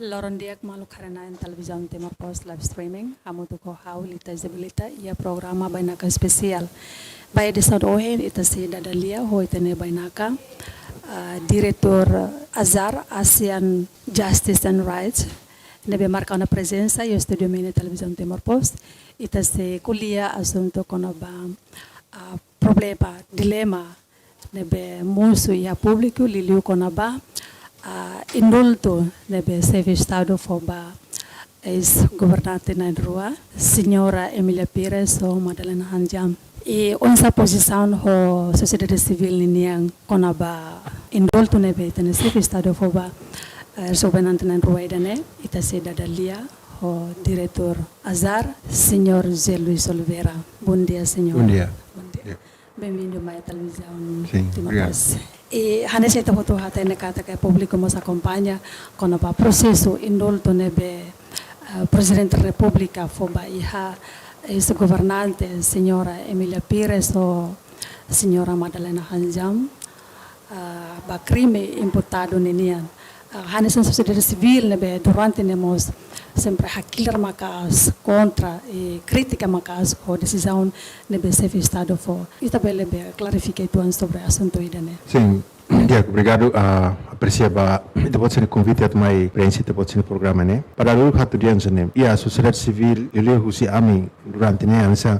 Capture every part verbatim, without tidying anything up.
Loron di'ak maluk haree-na'in Televizaun Timor Post live streaming, hamutuk ho ha'u Lita Isabelita, iha programa Bainaka Espesiál. Ba edisaun ohin ita sei dada lia ho ita-nia bainaka, ah, Diretór AJAR, Asian Justice and Rights, ne'ebé marka ona prezensa iha estúdiu Mini Televizaun Timor Post. Ita sei ko'alia asuntu kona-ba, ah, problema, dilema ne'ebé mosu iha públiku liuliu kona-ba, ah, indultu ne'ebé Xefe Estadu fó ba eis-governante na'in-rua, Señora Emília Pires ho Madalena Handjam. I oinsá pozisaun ho sosiedade sivíl ninian kona-ba indultu ne'ebé ita-nia Xefe Estadu fó ba, eh, eis-governante na'in-rua ida-ne'e, ita sei dada lia ho Diretór AJAR, Señór José Luis Oliveira. Bondia, señór. Bondia. Bondia. Ya. Benvindu mai Televizaun Timor Post. Sin, obrigadu. I hanesan ita hotu hatene katak públiku mós akompaña kona-ba prosesu indultu ne'ebé, eh, Prezidente Repúblika fó ba iha eis-governante, Señora Emília Pires ho Señora Madalena Handjam, ah, ba krime imputadu ninian. Ah, hanesan sosiedade sivíl ne'ebé durante ne'e mós sempre hakilar maka'as kontra i kritika maka'as ho desizaun ne'ebé Xefe Estadu fó. Ita bele be klarifika uitoan sobre asuntu ida-ne'e? Sin, di'ak, obrigadu, ah, apresia ba ita-boot sira-nia konvite atu mai preenxe ita-boot sira-nia programa ne'e. Para uluk hatu dian sene, iha sosiedade sivíl, liuliu husi ami durante ne'e hanesan,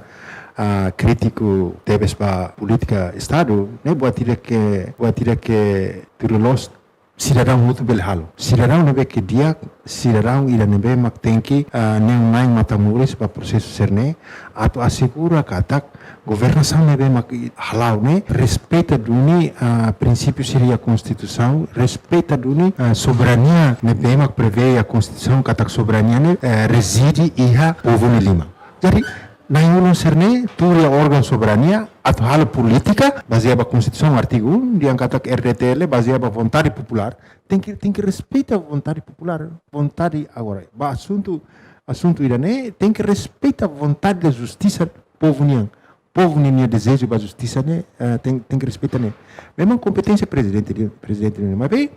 ah, krítiku tebes ba polítika Estadu, ne'e buat ida ke, buat ida ke tuir loloos sidadaun hotu bele halo. Sidadaun ne'ebé ke di'ak, sidadaun ida ne'ebé mak tenke, ah, na'in-na'in matan-moris ba prosesu sira-ne'e, atu asegura katak governasaun ne'ebé mak i-, hala'o ne'e respeita duni, ah, prinsípiu sira iha Konstituisaun, respeita duni, ah, soberania ne'ebé mak prevee iha Konstituisaun katak soberania ne'e, eh, rezide iha povu nia liman. Jadi, na'in-ulun sira-ne'e tuur iha órgaun soberania atu halo polítika bazeia ba Konstituisaun artigu um, dehan katak R D T L bazeia ba vontade populár, tenke, tenke respeita vontade populár, vontade agora. Ba asuntu, asuntu ida-ne'e, tenke respeita vontade da justisa povu nian. Povu ninia dezeju ba justisa ne'e, eh, ten, tenke respeita ne'e. Memang kompeténsia prezidente de'it, prezidente de'it. Maibé,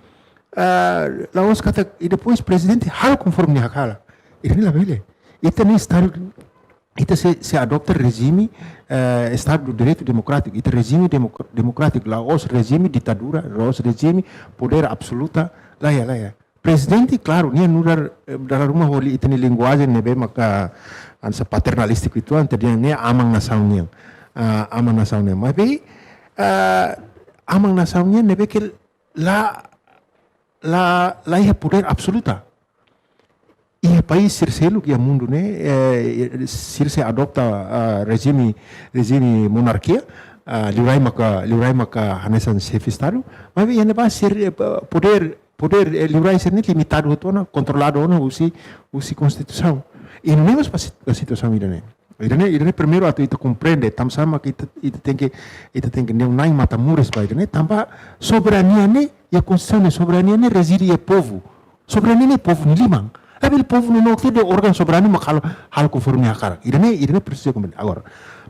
ah, la'ós katak, i depois prezidente halo konforme nia hakarak. Ida-ne'e labele. Ita-nia Estadu, ita sei, sei adota rejime, eh, Estadu do Direitu Demokrátiku. Ita rejime demok-, demokrátiku, la'ós rejime ditadura, la'ós rejime podér absoluta, laiha, laiha. Prezidente, klaru, nia nu'udar, eh, dala ruma ho ita-nia linguajen ne'ebé maka hanesan paternalístiku uitoan, entaun dehan nia aman nasaun nian. Ah, aman nasaun nian. Maibé, ah, aman nasaun nian ne'ebé ke la, la, laiha podér absoluta. Iha país sira seluk iha mundu ne'e, eh, sira sei adota, ah, rejime, rejime monarkia, ah, liurai maka, liurai maka hanesan Xefe Estadu, maibé iha ne'ebá sira, eh, podér, podér, eh, liurai sira-ne'e limitadu hotu ona, kontroladu ona husi, husi Konstituisaun. I ne'e mós ba sit-, ba situasaun ida-ne'e. Ida-ne'e, ida-ne'e primeiru atu ita komprende, tanbasá mak ita, ita tenke, ita tenke na'in-na'in matan-moris ba ida-ne'e, tanba soberania ne'e, iha Konstituisaun ne'e, soberania ne'e rezide iha povu. Soberania ne'e povu nia liman. Labele povu ne'e no te de órgaun soberanu mak halo, halo konforme hakarak. Ida-ne'e, ida-ne'e presiza komprende. Agora,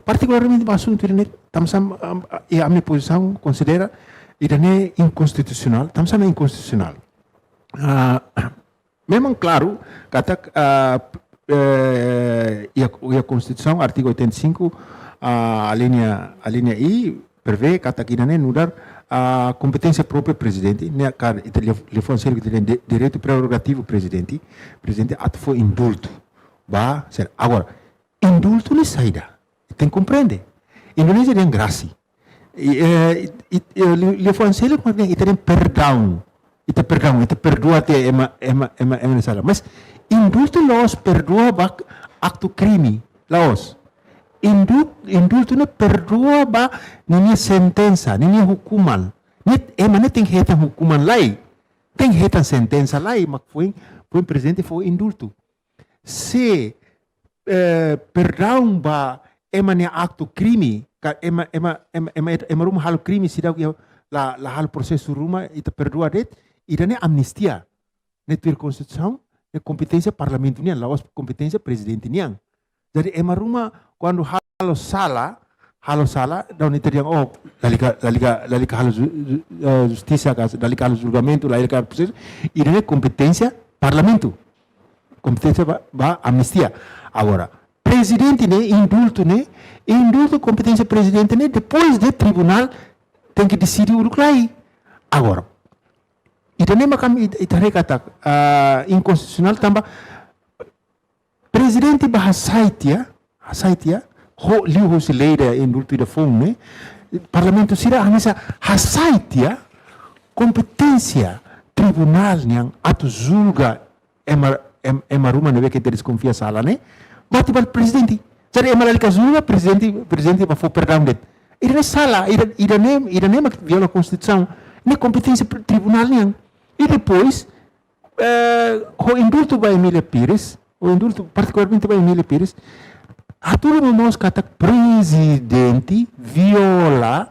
partikularmente ba asuntu ida-ne'e, tanbasá, am, iha ami-nia pozisaun konsidera ida-ne'e inkonstitusionál, tanbasá mak inkonstitusionál. Ah, memang klaru, katak, ah, eh, iha, iha Konstituisaun, artigu oitenta e cinco, ah, alínea, alínea I, prevee katak ida-ne'e nu'udar, ah, kompeténsia própria prezidente, ne'e katak ita lia, liafuan seluk ita dehan di-, direitu prerogativu prezidente, prezidente atu fó indultu. Ba, sira. Agora, indultu ne'e saida? Tenke komprende. Indonézia dehan grasi. I, eh, i, i, eh, li-, liafuan seluk mak dehan ita dehan perdaun. Ita perdaun, ita perdua tiha ema, ema, ema, ema nia sala. Mas indultu la'ós perdua ba aktu krime, la'ós. Indu-, indultu ne'e perdua ba ninia sentensa, ninia hukuman. Ne'e, ema ne'e tenke hetan hukuman lai. Tenke hetan sentensa lai, mak foin, foin prezidente fó indultu. Se, eh, perdaun ba ema nia aktu krime, ka ema, ema, ema, ema, ema ruma halo krime seidauk iha la, la halo prosesu ruma, ita perdua de'it, ida-ne'e amnistia. Ne'e tuir Konstituisaun, ne'e kompeténsia Parlamentu nian, la'ós kompeténsia Prezidente nian. Jadi ema ruma kuandu halo sala, halo sala, daudaun ita dehan, oh, lalika, lalika, lalika halo ju-, ju-, eh, justisa ka, lalika halo julgamentu, lalika halo prosesu, ida-ne'e kompeténsia Parlamentu. Kompeténsia ba, ba amnistia. Agora, prezidente ne'e, indultu ne'e, indultu kompeténsia prezidente ne'e, depois de tribunál tenke deside uluk lai. Agora, ida-ne'e mak ami, ita, ita haree katak, ah, inkonstitusionál tanba prezidente ba hasai tiha, hasai tiha, ho, liuhusi lei ida indultu ida foun ne'e, parlamentu sira hanesan hasai tiha kompeténsia tribunál nian atu julga ema, em-, ema ruma ne'ebé ke ita deskonfia sala ne'e, ba to'o ba prezidente. Jadi ema lalika julga, prezidente, prezidente ba fó perdaun de'it. Ida-ne'e sala, ida, ida-ne'e, ida-ne'e mak viola konstituisaun. Ne'e kompeténsia pri-, tribunál nian. I depois, eh, ho indultu ba Emília Pires, ho indultu partikularmente ba Emília Pires, hatudu momoos katak prezidente viola,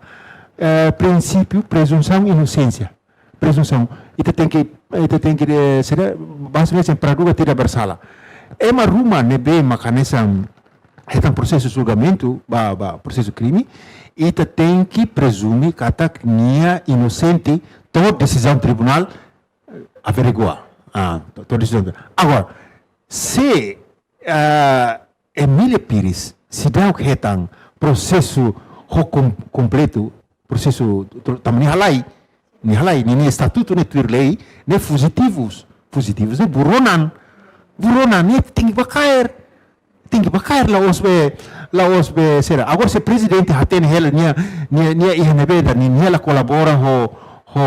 eh, prinsípiu prezunsaun inosénsia. Prezunsaun. Ita tenke, ita tenke, eh, sira, bazeadamente, para julga tidak bersalah. Ema ruma ne'ebé mak hanesan hetan prosesu julgamentu, ba, ba prosesu krime, ita tenke prezume katak nia inosente to'o desizaun tribunál, eh, averigua. Ah, to'o, to'o desizaun. Agora, se, ah, Emília Pires seidauk hetan prosesu ho kom-, kompletu, prosesu to-, tanba nia halai, nia halai, nia, nia estatutu ne'e tuir lei ne'e fujitivus, fujitivus ne'e buronan, buronan ne'e tenke ba kaer, tenke ba kaer, la'ós be, la'ós be sira. Agora se prezidente hatene hela nia, nia, nia iha ne'ebé ida, nia, nia la kolabora ho, ho,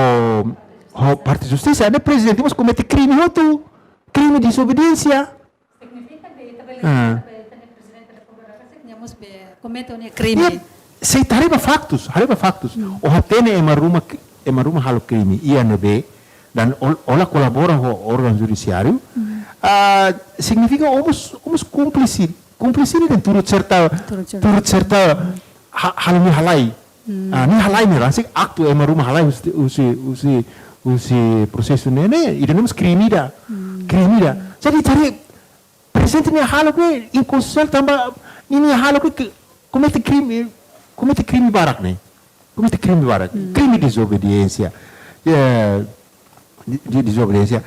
ho parte justisa, ne'e prezidente mós komete krime hotu, krime dezobediénsia. Signifika de ita bele, ah, ita bele, ita-nia prezidente da Repúblika, nia mós be komete nia krime. Nia, se ita haree ba faktus, haree ba faktus. Hmm. Ó hatene ema ruma, ema ruma halo krime iha ne'ebé, dan ó, ó la kolabora ho órgaun judisiáriu, hmm, ah, signifika ó mós, ó mós kúmplise, kúmplise ne'e turut serta, turut serta, turut serta ha-, halo nia halai. Hmm. Ah, nia halai ne'e rasik aktu ema ruma halai husi, husi, husi, husi prosesu ne'e, ne'e, ida-ne'e mós krime ida. Hmm. Krime ida. Jadi, jadi, prezidente nia hahalok ne'e inkonstitusionál tanba nia, nia hahalok ne'e ke-, komete krime, komete krime barak ne'e. Komete krime barak. Hmm. Krime dezobediénsia. Ya, de, de, dezobediénsia.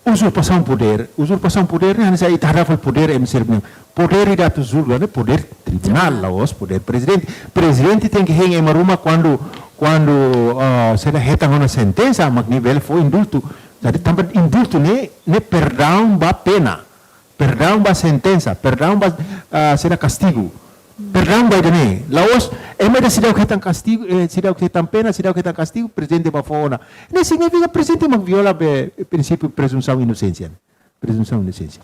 Uzurpasaun podér. Uzurpasaun podér ne'e hanesan ita haree fali podér M C R B nian. Podér ida atu julga ne'e podér tribunál, tribunál, la'ós podér prezidente. Prezidente tenke hein ema ruma kuandu, kuandu, ah, sira hetan ona sentensa, mak nia bele fó indultu. Jadi tanba indultu ne'e, ne'e perdaun ba pena. Perdaun ba sentensa, perdaun ba, ah, sira kastigu. Perdaun ba ida-ne'e. La'ós, ema ida seidauk hetan kastigu, eh, seidauk hetan pena, seidauk hetan kastigu, prezidente ba fó ona. Ne'e signifika prezidente mak viola be prinsípiu prezunsaun inosénsia. Prezunsaun inosénsia.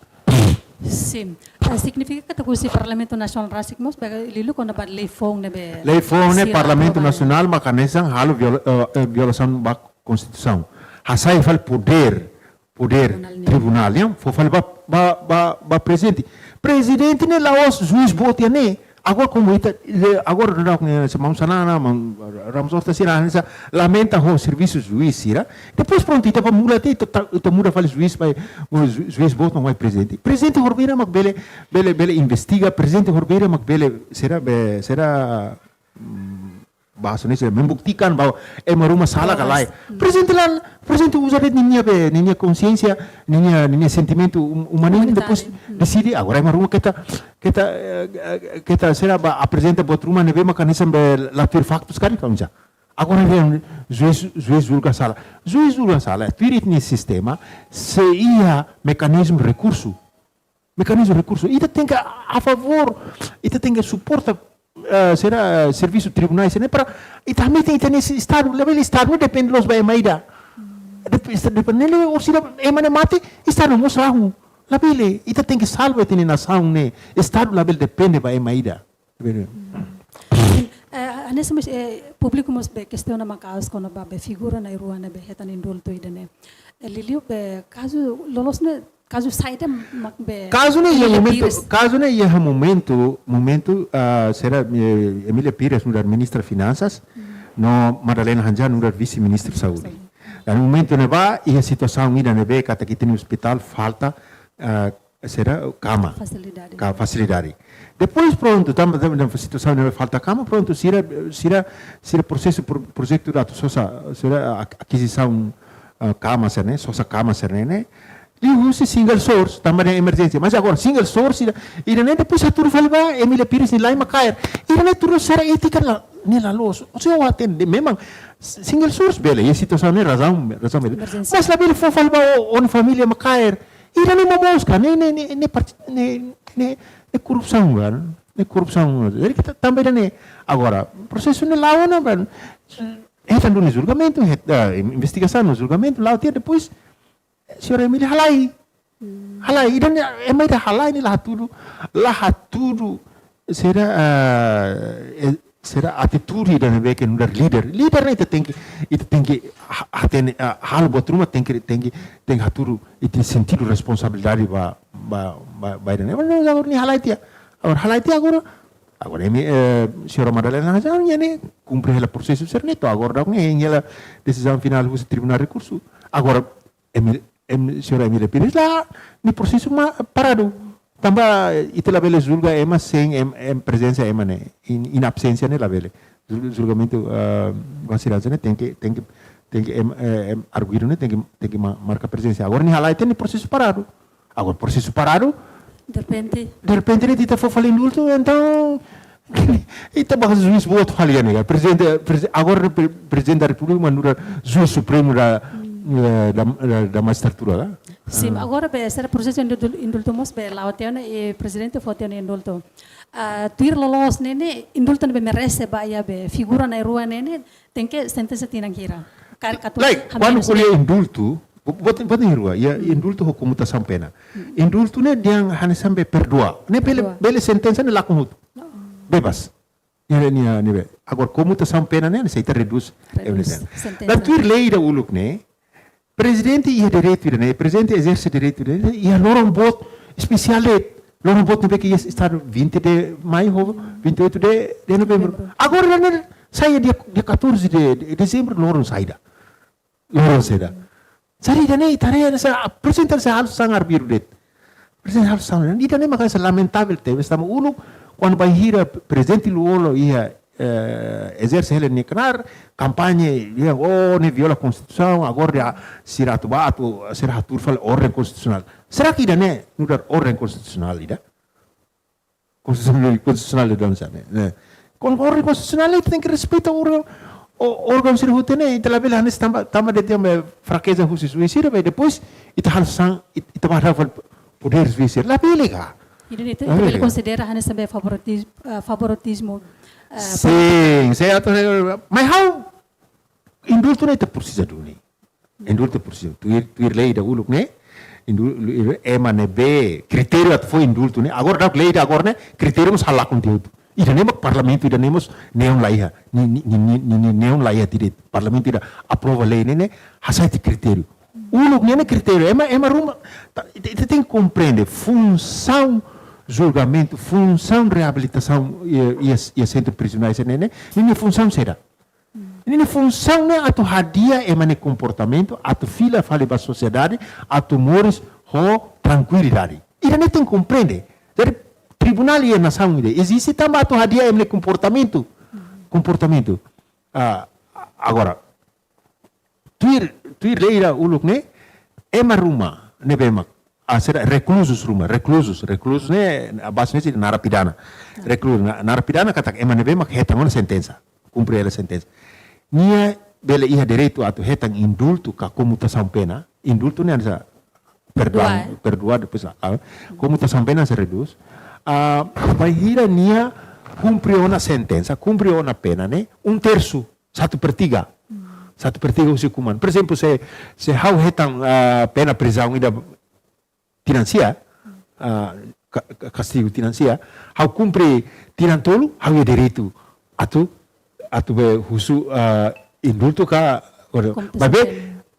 Sin. Eh, signifika katak husi Parlamentu Nasionál rasik mós, be liuliu kona-ba lei foun ne'ebé, lei foun ne'e sira Parlamentu aprova, eh, Nasionál mak hanesan halo viola-, eh, eh, violasaun ba Konstituisaun. Hasai fali podér, podér tribunál nian, tribunál nian, fó fali ba, ba, ba, ba prezidente. Prezidente ne'e la'ós juís boot iha ne'e. Agora komu ita, le-, agora daudaun ne'e, se maun Xanana, maun Ramos Horta sira, hanesan lamenta ho servisu juís sira. Depois prontu, ita ba muda tiha, ita, ita muda fali juís ba, ju-, juís boot mak mai prezidente. Prezidente ho robeira mak bele, bele, bele investiga, prezidente ho robeira mak bele, sira be, sira, mm, bahasa Indonesia, membuktikan bahwa ema ruma sala ka lae. Jelas. Hmm. Prezidente lae, prezidente uza de'it ninia be, ninia konsiénsia, ninia, ninia sentimentu um-, umanizmu, umanidade, depois, hmm, deside, agora ema ruma keta, keta, eh, eh, keta sira ba aprezenta buat ruma ne'ebé mak hanesan be la tuir faktus karik, kaunsa. Agora, juís, juís julga sala. Juís julga sala, tuir ita-nia sistema, se iha mekanizmu rekursu. Mekanizmu rekursu. Ita tenke a favór, ita tenke suporta, eh, sira, eh, servisu tribunais, ne'e para ita metin ita-nia Estadu, labele Estadu ne'e depende loos ba ema ida. Dep-, esta-, depende loos, se ema ne'e mate, Estadu mós rahun. Labele, ita tenke salva ita-nia nasaun ne'e. Estadu labele depende ba ema ida. Labele. Eh, hanesan mós, eh, públiku mós be kestiona maka'as kona-ba be figura na'in-rua ne'ebé hetan indultu ida-ne'e. Eh, liuliu be kazu loloos ne'e, kazu saida mak be Kazu ne'e iha Emília momentu, Pires. Kazu ne'e iha momentu, momentu, ah, sira, eh, Emília Pires nu'udar ministra Finansas, hmm, no Madalena Randjá nu'udar vise-ministru Saúde. Saúde. Dan momentu ne'ebá, iha situasaun ida ne'ebé katak ita-nia ospitál falta, ah, sira kama. Fasilidade. Ka-, fasilidade. Depois, prontu, tanba, tanba, tanba situasaun ne'e falta kama, prontu, sira, sira, sira prosesu pro-, projetu ida atu sosa, sira ak-, akizisaun, ah, kama sira-ne'e, sosa kama sira-ne'e, ne'e. Liuhusi single source, tanba ne'e emerjénsia. Mas agora, single source, ida, ida-ne'e depois hatudu fali ba Emília Pires nia la'en mak kaer. Ida-ne'e tuir secara étika la, ne'e la loos. Ou seja, o atende, memang, single source, bele, iha situasaun ne'e razaun, razaun bele. Emerjénsia. Mas labele fó fali ba o, o família mak kaer. Ida-ne'e momoos ka, ne'e, ne'e, ne'e, ne'e part-, ne'e, ne'e, ne'e korrupsaun kan. Ne'e korrupsaun. Jadi ita tanba ida-ne'e. Agora, prosesu ne'e la'o ona, kan. Hetan duni julgamentu, het-, ah, investigasaun no julgamentu, la'o tiha depois, señora Emília halai. Hmm. Halai, ida-ne'e, ema ida halai ne'e la hatudu, la hatudu, sira, ah, eh, sira atitude ida ne'ebé ke nu'udar líder. Líder ne'e ita tenke, ita tenke ha-, hatene, ah, halo buat ruma tenke, tenke, tenke hatudu, ita sentidu responsabilidade ba, ba, ba, ba ida-ne'e. Mas agora nia halai tiha. Agora halai tiha agora, agora imi, eh, señora Madalena Najaran, nia ne'e kumpre hela prosesu sira-ne'e, to'o agora daudaun ne'e, nia hela desizaun finál husi Tribunál Rekursu. Agora, Emil-, em, señora Emília Pires la, nia prosesu mak paradu. Tanba ita labele julga ema sein em, em prezensa ema ne'e, in, in absénsia ne'e labele. Jul-, julgamentu, ah, ba sidadaun ne'e tenke, tenke, tenke em, eh, em arguidu ne'e tenke, tenke ma-, marka prezensa. Agora nia halai tiha nia prosesu paradu. Agora prosesu paradu. Derrepente. Derrepente ne'e ita fó fali indultu, entaun ita ba juís boot fali ne'e, prezidente, prezi-, agora pre-, Prezidente da Repúblika mak nu'udar juís supremu da, eh, da, da, da majistratura, kan? Sim, ah, agora be, sira prosesu indul-, indultu mós be, la'o tiha ona, eh, prezidente fó tiha ona indultu. Ah, tuir loloos ne'e, ne'e, indultu ne'ebé merese ba iha be, figura na'in-rua ne'e, ne'e, tenke sentensa tinan hira. Karik atu, like, kuandu ko'alia indultu, bo-, botin, botin rua, iha, hmm, indultu ho komutasaun pena. Hmm. Indultu ne'e dehan hanesan be perdua. Ne'e bele, perdua, bele sentensa ne'e lakon hotu. Oh. Bebas. Ne'e, ne'e, ne'e be. Agora komutasaun pena ne'e, se ita redús. Redús. Evidente. Sentensa. Tuir lei ida uluk ne'e, prezidente iha direitu ida-ne'e, prezidente ezerse direitu ida-ne'e, iha loron boot espesiál de'it. Loron boot ne'ebé ke iha estadu vinte de maio, vinte e oito de, de novembro. Novembro. Agora ne'e sai dia, dia catorze de, de dezembro, loron saida. Loron saida. Sira ida-ne'e, tarea ne'e sa, prezidente sei halo sasán arbiru de'it. Prezidente halo sasán, ida-ne'e mak hanesan lamentavel tebes, tanba uluk, kuandu bainhira prezidente Lú-Olo iha, eh, ezerse hela nia knaar, kampaña, iha, oh, ne'e viola konstituisaun, agora sira atu ba atu, sira hatudu fali orden konstitusionál. Será ke ida-ne'e nu'udar orden konstitusionál ida? Konstitusionál, konstitusionál ida hanesan ne'e, ne'e. Kuandu orden konstitusionál ita tenke respeita órgaun, o-, órgaun sira hotu ne'e, ita labele hanesan tanba, tanba de'it iha frakeza husi juís sira, be depois ita halo sasán, it-, ita ba halo fali podér juís sira. Labele ka? Ida-ne'e ita, ita labele bele ka? Konsidera hanesan be favoritis-, eh, favoritizmu, eh, polítiku. Sim, sei atu, mas ha'u indultu ne'e ita presiza duni. Indultu presiza. Tuir, tuir lei ida uluk ne'e, indul-, ema ne'ebé kritériu atu fó indultu ne'e. Agora daudaun lei ida agora ne'e, kritériu mós halakon tiha hotu. Ida-ne'e mak parlamentu, ida-ne'e mós neon la iha. Ni, ni, ni neon la iha direitu. Parlamentu ida aprova lei ne'e, ne'e hasai tiha kritériu. Uluk ne'e, ne'e kritériu. Ema, ema ruma, ta-, ita, ita tenke komprende funsaun julgamentu, funsaun reabilitasaun iha, iha, iha sentru prizionál sira-ne'e, ne'e, ne'e funsaun saida. Ne'e funsaun ne'e atu hadi'a ema nia komportamentu, atu fila fali ba sosiedade, atu moris ho trankuilidade. Ida-ne'e tenke komprende. Jadi, tribunál iha nasaun ida eziste tanba atu hadi'a ema nia komportamentu. Komportamentu. Ah, agora, tuir, tuir lei ida uluk ne'e, ema ruma ne'ebé mak, ah, sira rekluzus ruma, rekluzus, rekluzus ne'e, ah, baze ne'e narapidana. Rekluzus, na-, narapidana katak ema ne'ebé mak hetan ona sentensa, kumpre hela sentensa. Nia bele iha direitu atu hetan indultu ka komutasaun pena, indultu ne'e hanesan perdoa, perdua, eh, perdua, depois, ah, komutasaun pena sei redús. Ah, bainhira nia kumpre ona sentensa, kumpre ona pena ne'e, um terço, satu per tiga. Hmm. Satu per tiga husi hukuman. Por ezemplu, se, se ha'u hetan, ah, pena prizaun ida tinan sia, ah, ka-, ka-, kastigu tinan sia, ha'u kumpre tinan tolu, ha'u iha direitu atu, atu be husu, ah, indultu ka, komutasaun pena. Maibé,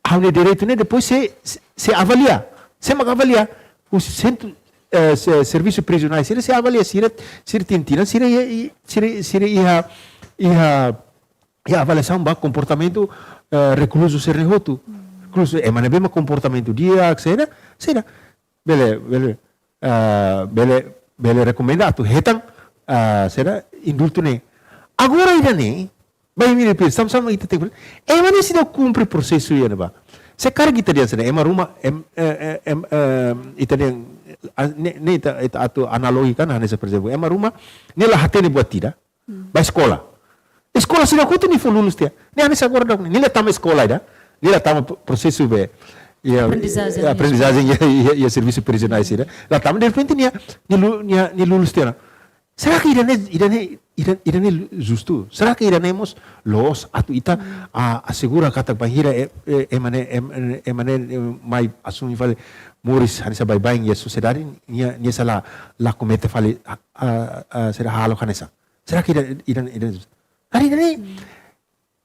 ha'u-nia direitu ne'e depois sei, sei, sei avalia. Sé mak avalia? Husi sentru, eh, se-, servisu prizionál sira, sei avalia, sira, sira tinan, sira iha, sira, sira iha, iha, iha avaliasaun ba komportamentu, eh, rekluzu sira-ne'e hotu. Hmm. Rekluzu, ema ne'ebé mak komportamentu di'ak, sira, sira. Bele, bele, ah, bele, bele rekomenda atu hetan, ah, sira indultu ne'e. Agora ida-ne'e, bainhira, sama-sama ita tenke, ema ne'e seidauk kumpre prosesu iha ne'ebá. Se karik ita dehan hanesan ne'e, ema ruma, em, eh, eh, em, eh, ita dehan, ah, ne'e, ne'e ita, ita atu analogika hanesan, por ezemplu, ema ruma, nia la hatene buat ida, ba eskola. Eskola sira hotu nia fó lulus tiha. Nia hanesan agora daudaun ne'e, nia la tama eskola ida, nia la tama pro-, prosesu be, iha, aprendizajen, iha, aprendizajen, iha, iha, iha servisu prizionál sira. La tama, derrepente nia, nia lu-, nia, nia lulus tiha ona. Será que ida-ne'e, ida-ne'e, ida, ida-ne'e justu? Será que ida-ne'e mós loos atu ita, ah, asegura katak bainhira, eh, eh, ema ne'e, em, em, ema ne'e, eh, mai asumi fali moris hanesan baibain iha sosiedade, nia, nia sei la, la komete fali, ah, ah, ah, sira hahalok hanesan. Será que ida, ida, ida, ida, ida-ne'e,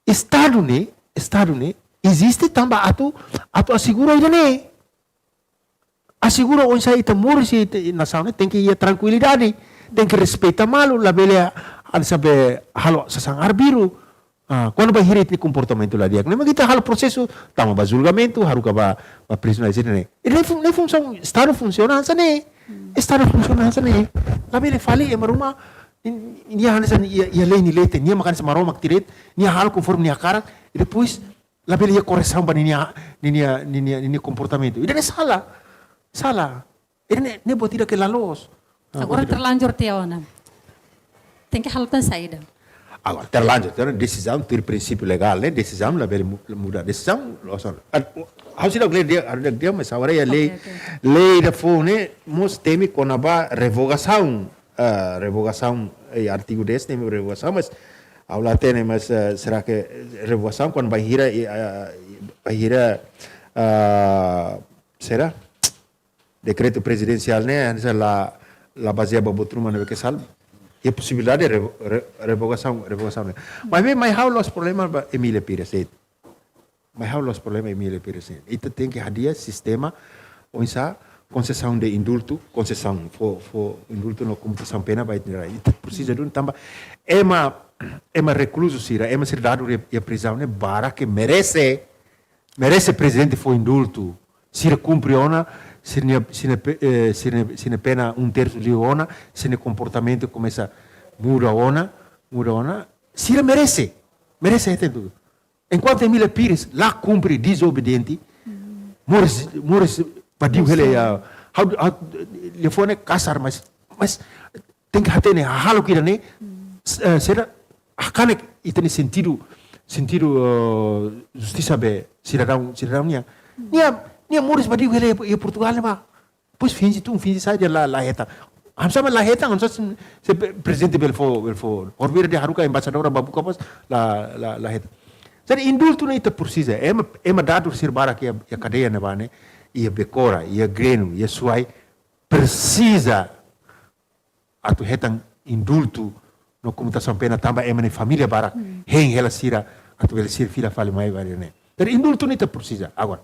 Estadu ne'e, Estadu ne'e eziste tanba atu, atu asegura ida-ne'e. Asegura oinsá ita moris iha ita nasaun ne'e tenke iha trankuilidade, tenke respeita malu, labele hanesan be halo sasán arbiru. Ah, kuandu bainhira ita-nia komportamentu la di'ak, ne'e mak ita halo prosesu, tama ba julgamentu, haruka ba, ba prizionál sira-ne'e. Ne'e fun-, ne'e funsaun, Estadu funsiona hanesan ne'e. Estadu funsiona hanesan ne'e. Labele fali ema ruma, nia, nia hanesan iha, iha lei nia leten, nia mak hanesan Maromak direta, nia halo konforme nia hakarak, i depois labele iha koresaun ba ninia, ninia, ninia, ninia komportamentu. Ida-ne'e sala. Sala. Ida-ne'e, ne'e buat ida ke la loos. Ah, agora buat ida terlanjur tiha ona. Tenke halo tan saida? Agora, terlanjur tiha ona, desizaun, tuir prinsípiu legál, ne'e, desizaun labele mu-, muda desizaun, loos. Ad-, ha'u seidauk lee di'ak, ha'u seidauk lee di'ak, mas agora iha lei, oke, oke, lei ida foun ne'e, mós temi kona-ba revogasaun. Ah, revogasaun, eh, artigu dez temi revogasaun, mas ha'u la hatene, mas, eh, será que revogasaun kuandu bainhira, eh, ah, bainhira, ah, será? Dekretu prezidensiál ne'e, hanesan la, la bazeia ba buat ruma ne'ebé ke sala. Iha posibilidade revo-, re-, revogasaun, revogasaun ne'e. Maibé, mai ha'u la'ós problema ba Emília Pires, eh. Mai ha'u la'ós problema Emília Pires nian. Ita tenke hadi'a sistema oinsá konsesaun de indultu, konsesaun fó, fó indultu no komutasaun pena ba ita-nia rai. Ita presiza duni tanba ema, ema rekluzu sira, ema sira dadu iha, iha prizaun ne'e barak ke merese, merese prezidente fó indultu. Sira kumpre ona sira-nia, sira-nia pe-, eh, sira-nia, sira-nia pena um terço liu ona, sira-nia komportamentu komesa muda ona, muda ona. Sira merese, merese hetan tudu. Enkuantu Emília Pires la kumpre, dezobediente, moris, moris badiu hela, ah, ha'u, ha'u, liafuan ne'e kasar, mas, mas tenke hatene, hahalok ida-ne'e, s-, eh, sira hakanek ita-nia sentidu, sentidu, eh, justisa be sidadaun, sidadaun nian. Nia, nia moris badiu hela iha, iha Portugal ne'ebá. Depois finje tun, finje saida, la, la hetan. Hanesan la hetan, hanesan se, se pre-, prezidente bele fó, bele fó. Horibainhira dehan haruka embaixadór ba buka pas, la, la, la hetan. Jadi indultu ne'e ita presiza. Ema, ema dadu sira barak iha, iha kadeia ne'ebá ne'e, iha Becora, iha Grenu, iha Suai, presiza atu hetan indultu no komutasaun pena tanba ema nia família barak hein hela sira atu bele sira fila fali mai ba ida-ne'e. Jadi indultu ne'e ita presiza. Agora,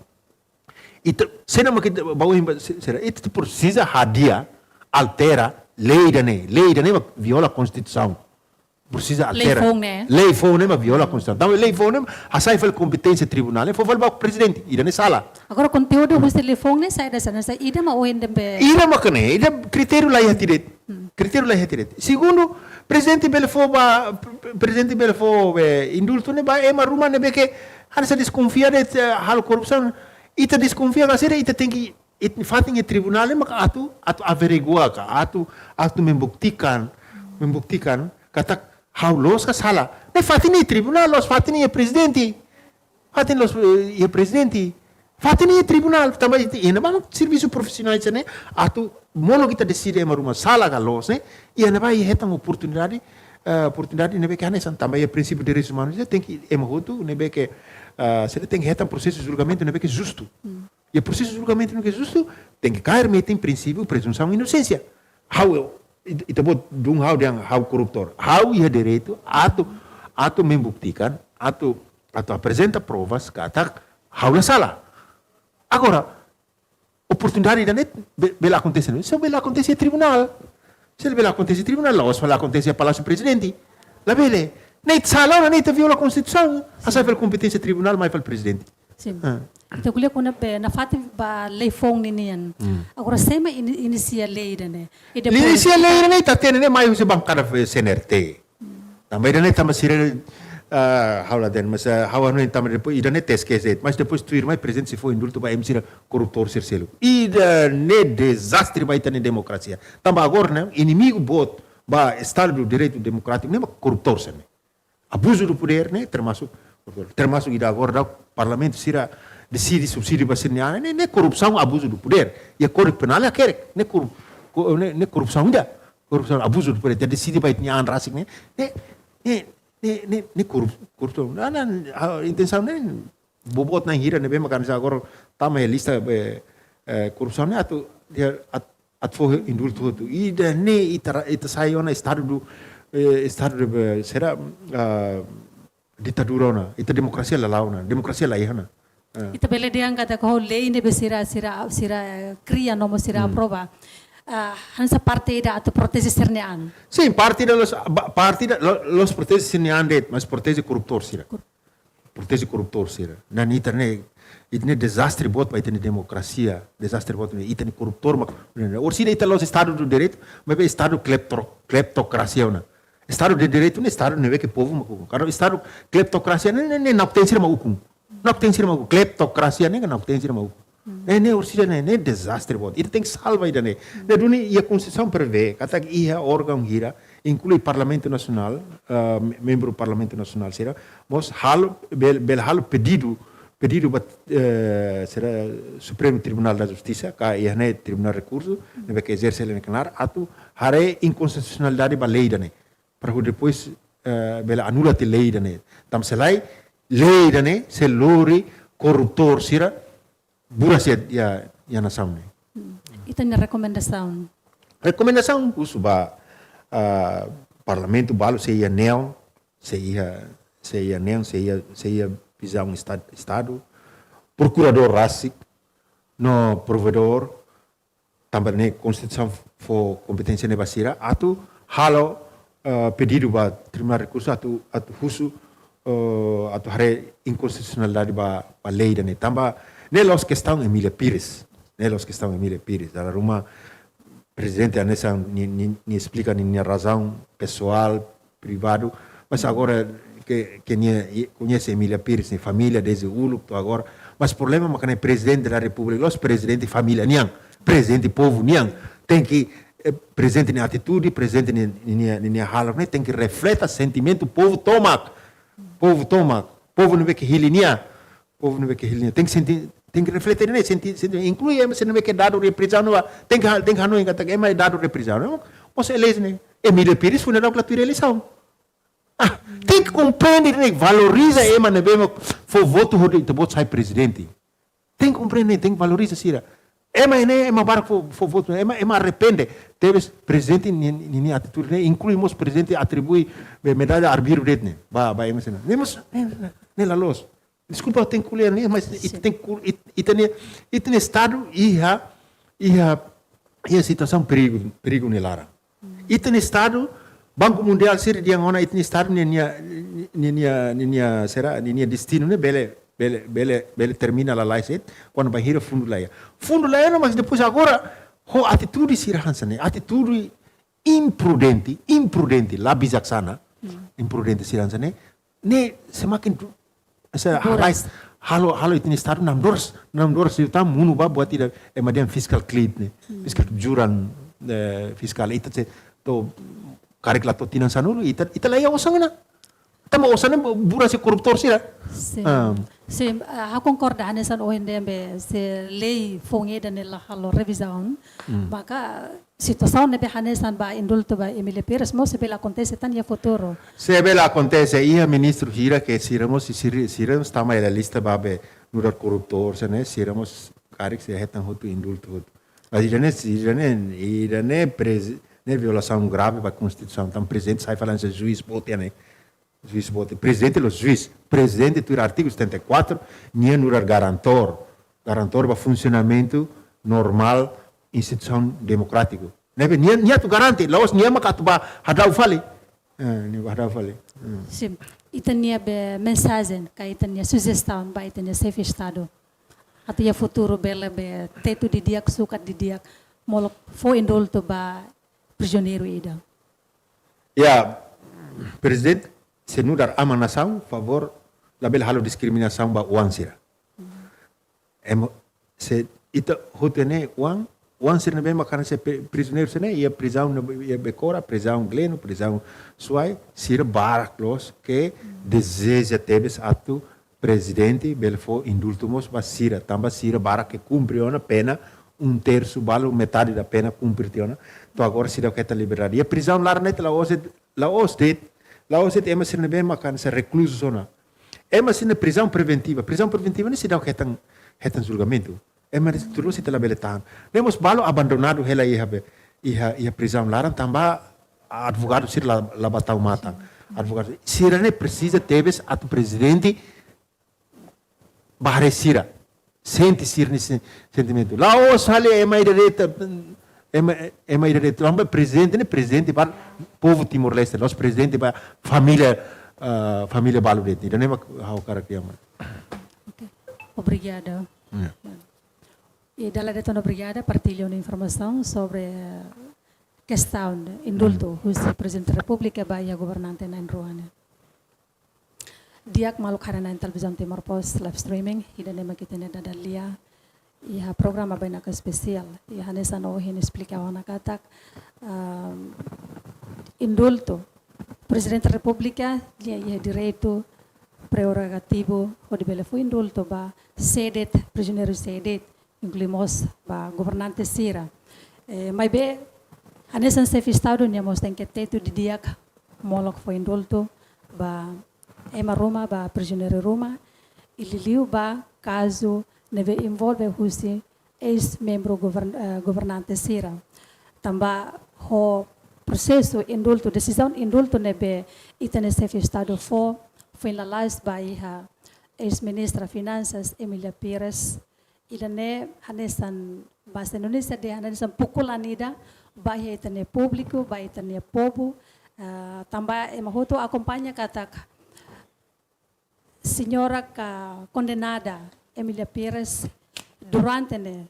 ita, se ita mak ita bawa himba, se, se, ita presiza hadi'a, altera lei ida-ne'e, lei ida-ne'e mak viola Konstituisaun. Presiza altera. Lei foun ne'e. Lei foun ne'e mak viola Konstituisaun. Tanba lei foun ne'e hasai fali kompeténsia tribunál, ne'e fó fali ba prezidente, ida-ne'e sala. Agora konteúdu husi lei foun ne'e saida, saida, saida, ida mak ohin ne'ebé. Ida mak ne'e, ida kritériu laiha direitu. Kritériu laiha direitu. Segundu, prezidente bele fó ba, pre-, prezidente bele fó, eh, indultu ne'e ba ema ruma ne'ebé ke hanesan deskonfia de'it, eh, halo korrupsaun. Ita deskonfia ka sira, ita tenke, it-, fatin iha tribunál ne'e mak atu, atu averigua ka, atu, atu membuktikan, membuktikan katak ha'u loos ka sala. Ne'e fatin iha tribunál, la'ós fatin iha prezidente. Fatin la'ós, eh, iha prezidente. Fatin iha tribunál, tanba iha ne'ebá servisu profisionál sira-ne'e, atu molok ita deside ema ruma sala ka loos ne'e, iha ne'ebá iha hetan oportunidade, eh, oportunidade ne'ebé ke hanesan tanba iha prinsípiu direitus umanus, ita tenke ema hotu ne'ebé ke, eh, sira tenke hetan prosesu julgamentu ne'ebé ke justu. Iha prosesu julgamentu ne'ebé ke justu, tenke kaer metin prinsípiu prezunsaun inosénsia. Ha'u, it-, ita-boot dun ha'u dehan ha'u korruptór. Ha'u iha direitu atu, atu membuktikan, atu, atu aprezenta provas katak ha'u la sala. Agora, oportunidade ida-ne'e be-, bele akontese, ne'e? Se bele akontese iha tribunál. Se bele akontese iha tribunál, la'ós bele akontese iha Palásiu Prezidente. Labele. Ne'e ita sala, ne'e ita viola Konstituisaun. Hasai fali kompeténsia tribunál, mai fali prezidente. Sin. Ah. Ita ko'alia kona-ba, nafatin ba lei foun ninian. Hmm. Agora, sé mak ini-, inisia lei ida-ne'e? Ida lei, inisia lei ida-ne'e, ita hatene ne'e mai husi bankada F-, C N R T. Tanba ida-ne'e tanba sira, Ah, ha'u la dehan, mas, ah, ha'u hanoin tanba depois, ida-ne'e te esquece, mas depois tuirmai prezidente sei fó indultu ba ema sira korruptór sira seluk. Ida-ne'e dezastre ba ita-nia demokrasia. Tanba agora ne'e, inimigu boot ba Estado do Direito Democrático ne'e mak korruptór sira-ne'e. Abuso do poder ne'e, termasuk, termasuk ida agora daudaun parlamentu sira deside subsídiu ba sira-nia an ne'e, ne'e korrupsaun, abuso do poder. Iha Kódigu Penál hakerek, ne'e korrup-, ko-, ne'e, ne'e korrupsaun ida. Korrupsaun, abuso do poder. Jadi deside ba ita-nia an rasik ne'e, ne'e, ne'e, ne'e, ne'e, ne'e korrup-, korrupsaun. Ne'e, ne'e, ah, intensaun ne'e, boboot na'in hira ne'ebé mak hanesan agora tama iha lista, eh, eh, korrupsaun ne'e atu, dia, at-, atu fó indultu hotu. Ida-ne'e ita ra-, ita sai ona estadu do, eh, estadu de, eh, sira, ah, ditadura ona. Ita demokrasia la la'o ona. Demokrasia la iha ona. Ah. Ita bele dehan katak ho lei ne'ebé sira, sira, sira, eh, kria no mós sira, hmm, aprova. Ah, hanesan parte ida atu proteje sira-nia an. Sin, parte ida la'ós, ba-, parte ida la-, la'ós proteje sira-nia an de'it, mas proteje korruptór sira. Kor- Proteje korruptór sira. Ne'e ita-nia, ita-nia dezastre boot ba ita-nia demokrasia, dezastre boot ba ita-nia korruptór mak. Orsida ita la'ós Estado do Direito, maibé Estado klepto-, kleptokrasia ona. Estado de Direito ne'e Estado ne'ebé ke povu mak ukun. Karena Estado kleptokrasia ne'e, ne'e, ne'e nakten sira mak ukun. Nakten sira mak ukun. Kleptokrasia ne'e nakten sira mak ukun. Ne'e, ne'e orsida ne'e, ne'e dezastre boot. Ita tenke salva ida-ne'e. Ne'e duni iha Konstituisaun prevee katak iha órgaun hira, inklui Parlamentu Nasionál, ah, me-, membru Parlamentu Nasionál sira, mós halo, bel-, bele halo pedidu, pedidu ba, eh, sira Supremo Tribunal da Justisa, ka iha ne'e Tribunál Rekursu, ne'ebé ke ezerse hela nia knaar, atu haree inkonstitusionalidade ba lei ida-ne'e. Para depois, eh, bele anula tiha lei ida-ne'e. Tanba se lae, lei ida-ne'e sei lori korruptór sira buras iha, iha, iha nasaun ne'e. Hmm. Ita-nia rekomendasaun? Rekomendasaun husu ba, ah, parlamentu balu sei iha neon, sei iha, sei iha neon, sei iha, sei iha vizaun esta-, Estadu, prokuradór rasik, no provedór, tanba ne'e Konstituisaun fó kompeténsia ne'e ba sira, atu halo, eh, pedidu ba Tribunál Rekursu atu, atu husu, eh, atu haree inkonstitusionalidade ba, ba lei ida-ne'e. Tanba ne'e la'ós kestaun Emília Pires. Ne'e la'ós kestaun Emília Pires. Dala ruma prezidente hanesan nia, nia, nia esplika nia, nia razaun pesoál, privadu, mas agora ke, ke nia i-, koñese Emília Pires nia família dezde uluk to'o agora. Mas problema mak ne'e Prezidente da Repúblika la'ós prezidente família nian, prezidente povu nian. Tenke, eh, prezidente nia atitude, prezidente nia, nia, nia, nia halo ne'e tenke refleta sentimentu povu tomak. Povu tomak. Povu ne'ebé ke hili nia. Povu ne'ebé ke hili nia. Tenke senti, tenke reflete ne'e, senti, senti, inklui ema sira ne'ebé ke dadu reprizaun ne'ebá. Tenke ha-, tenke hanoin katak ema dadu reprizaun ne'e, mós eleje ne'e. Emília Pires foin dadu la tuir eleisaun. Ah, tenke komprende ne'e, valoriza ema ne'ebé mak fó votu hodi ita-boot sai prezidente. Tenke komprende, tenke valoriza sira. Ema ne'e, ema barak fó, fó votu, ema, ema arrepende. Tebes prezidente nia, nia, nia atitude ne'e, inklui mós prezidente atribui be medalla Arbiru de'it ne'e ba, ba ema sira-ne'e. Ne'e mós, ne'e, ne'e, ne'e la loos. Deskulpa, tenke ko'alia ne'e, mas ita, sin, tenke ko'al-, it-, ita-nia, ita-nia Estadu iha, iha, iha situasaun perigu, perigu nia laran. Hmm. Ita-nia Estadu, Banku Mundiál sira dehan ona ita-nia Estadu nia, nia, nia, nia, nia, sira, nia, nia destinu ne'e bele, bele, bele, bele termina lalais de'it, kuandu bainhira fundu la iha. Fundu la iha ona, mas depois agora, ho atitude sira hanesan ne'e, atitude imprudente, imprudente, la bijaksana, hmm, imprudente sira hanesan ne'e, ne'e semakin du-, esa, buras, halai, halo, halo ita-nia Estadu namdoras, namdoras liután monu ba buat ida ema dehan fiscal cliff ne'e. Hmm. Fiscal juran, eh, fiskál ita se to'o karik la to'o tinan sanulu, ita, ita la iha osan ona. Tanba osan ne'e buras husi korruptór sira. Sin. Ah. Sin, ah, ha'u konkorda hanesan ohin dehan be se lei foun ida-ne'e la halo revizaun. Hmm. Maka situasaun ne'ebé hanesan ba indultu ba Emília Pires mós sei bele akontese tan iha futuru. Sei bele akontese, iha ministru hira ke sira mós, sira, sira mós tama iha lista ba be nu'udar korruptór sira-ne'e, sira mós karik sei hetan hotu indultu hotu. Mas ida-ne'e, ida-ne'e, ida-ne'e prez-, ne'e violasaun grave ba Konstituisaun. Tanba prezidente sai falando se juís boot ne'e. Juís boot. Prezidente la'ós juís. Prezidente tuir artigu setenta e quatro, nia nu'udar garantór. Garantór ba funsionamentu normál instituisaun demokrátiku. Ne'ebé nia, nia atu garante, la'ós nia mak atu ba hadau fali. Eh, nia ba hadau fali. Hmm. Sin. Ita-nia be mensajen, ka ita-nia sujestaun ba ita-nia xefe Estadu. Atu iha futuru bele be tetu didi'ak, sukat didi'ak, molok fó indultu ba prizioneiru ida. Ya, prezidente, se nu'udar aman nasaun, favór labele halo diskriminasaun ba oan sira. Ema, se ita hotu ne'e oan, oan sira ne'ebé maka hanesan pri-, prizioneiru sira ne'e, iha prizaun ne'e, iha Becora, prizaun Gleno, prizaun Suai, sira barak loos ke dezeja tebes atu prezidente bele fó indultu mós ba sira, tanba sira barak ke kumpre ona pena, um terço balu, metade da pena kumpre tiha ona. To'o agora seidauk hetan liberdade. Iha prizaun laran ne'e la'ós de'it, la'ós de'it, la'ós de'it ema sira ne'ebé maka hanesan rekluzu ona. Ema sira ne'e prizaun preventiva. Prizaun preventiva ne'e seidauk hetan, hetan julgamentu. Ema ne'e tuir loloos ita labele tahan. Ne'e mós balu abandonadu hela iha be, iha, iha prizaun laran tanba advogadu sira la, la bá tau matan. Advogadu sira ne'e presiza tebes atu prezidente bá haree sira. Sente sira-nia sen-, sentimentu. La'ós fali ema ida de'it, ema, ema ida de'it. Tanba prezidente ne'e prezidente ba povu Timor-Leste, la'ós prezidente ba família, ah, família balu de'it. Ida-ne'e mak ha'u hakarak dehan. Ok. Obrigada. Ya. I dala ida tan obrigada, partilla informasaun sobre, eh, kestaun indultu husi Prezidente Repúblika ba iha governante na'in-rua ne'e. Di'ak maluk haree-na'in Televizaun Timor Post live streaming, ida-ne'e mak ita-nia dada lia iha programa bainaka espesiál. Iha hanesan ohin esplika ona katak, ehm, indultu, Prezidente Repúblika nia iha direitu, prerogativu hodi bele fó indultu ba sé de'it, prizioneiru sé de'it, inklui mós ba governante sira. Eh, maibé, hanesan Xefe Estadu nia mós tenke tetu didi'ak molok fó indultu ba ema ruma, ba prizioneiru ruma, i liuliu ba kazu ne'ebé envolve husi eis-membru govern-, eh, governante sira. Tanba ho prosesu indultu, desizaun indultu ne'ebé ita-nia Xefe Estadu fó, foin lalais ba iha eis-ministra Finansas, Emília Pires, ida-ne'e hanesan bahasa Indonesia dehan hanesan pukulan ida ba iha ita-nia públiku, ba ita-nia povu, eh, tanba ema hotu akompaña katak señora ka kondenada Emília Pires durante ne'e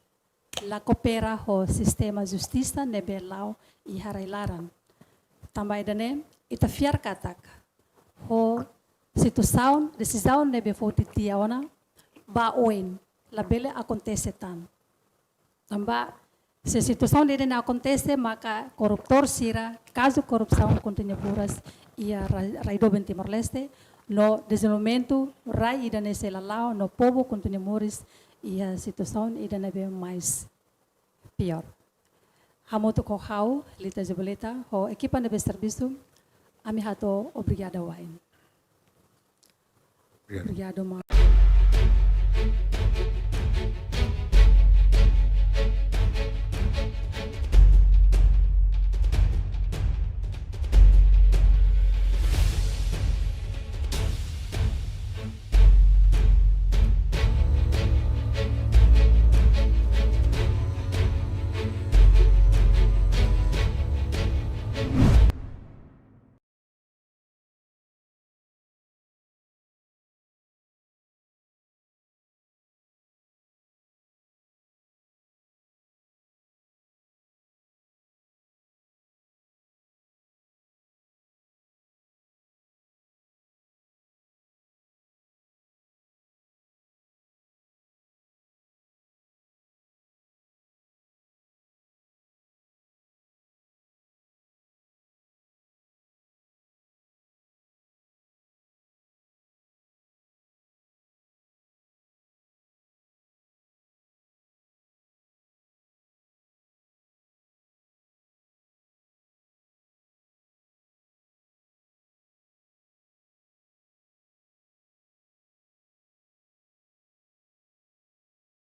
la koopera ho sistema justisa ne'ebé la'o iha rai-laran. Tanba ida-ne'e, ita fiar katak ho situasaun, desizaun ne'ebé foti tiha ona, ba oin, labele akontese tan. Tanba, se situasaun ida-ne'e akontese, maka korruptór sira, kazu korrupsaun kontinua buras iha ra-, rai doben Timor-Leste, no dezenvolvimentu rai ida-ne'e sei la la'o, no povu kontinua moris iha situasaun ida ne'ebé mais piór. Hamutuk ho ha'u, Lita Zabaleta, ho ekipa ne'ebé servisu, ami hato'o obrigada wa'in. Obrigadu. Obrigadu, ma.